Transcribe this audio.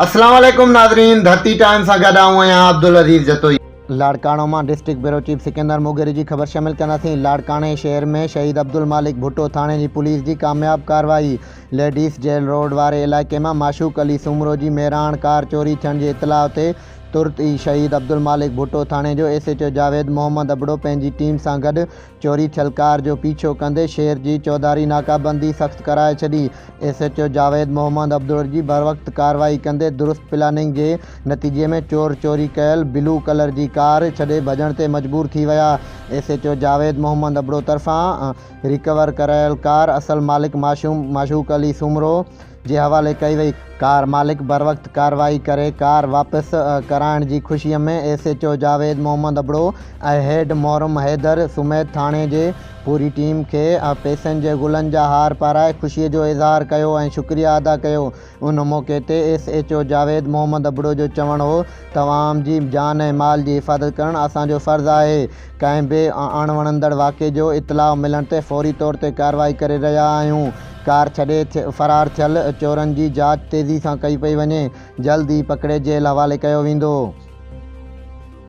اسلام عليڪم ناظرين ڌرتي ٽائيم سان گڏ آئون آهيان عبدالعزيز جتوئي. لاڙڪاڻو مان ڊسٽرڪٽ بيورو چيف سڪندر موگيري جي خبر شامل ڪنداسين لاڙڪاڻي شهر ۾ شهيد عبدالمالڪ ڀٽو ٿاڻي جي پوليس جي ڪامياب ڪارروائي ليڊيس جيل روڊ واري علائقي مان معشوق علي سومرو جي مهراڻ ڪار چوري ٿيڻ جي اطلاع تي ترت ئي شهيد عبدالمالڪ ڀٽو ٿاڻي جو S H O Javed Muhammad Abro پنهنجي ٽيم سان گڏ چوري ٿيل ڪار جو پيڇو ڪندي شهر جي چوڌاري ناڪابندي سخت ڪرائي ڇڏي. S H O Javed Muhammad Abro جي بروقت ڪارروائي ڪندي درست پلاننگ جي نتيجي ۾ چور چوري ڪيل بلو ڪلر جي ڪار ڇڏي ڀڄڻ تي مجبور ٿي ويا. S H O Javed Muhammad Abro طرفان ريڪور ڪرايل ڪار اصل مالڪ معشوق علي سومرو جي حوالي ڪئي وئي. ڪار مالڪ بروقت ڪارروائي ڪري ڪار واپس ڪرائڻ جي خوشي ۾ S H O Javed Muhammad Abro ۽ head Muharram Haider سميت ٿاڻي جي پوري ٽيم کي پئسن جي گلن جا هار پارائي خوشي جو اظهار ڪيو ۽ شڪريه ادا ڪيو. ان موقعي تي S H O Javed Muhammad Abro جو چوڻ هو ته عوام جي جان ۽ مال جي حفاظت ڪرڻ اسان جو فرض آهي، ڪنهن به اڻوڻندڙ واقعي جو اطلاع ملڻ تي فوري طور تي ڪارروائي ڪري رهيا آهيون، ڪار ڇڏي فرار ٿيل چورن جي جاچ تيزي سان ڪئي پئي وڃي، جلد ئي پڪڙي جيل حوالي ڪيو ويندو.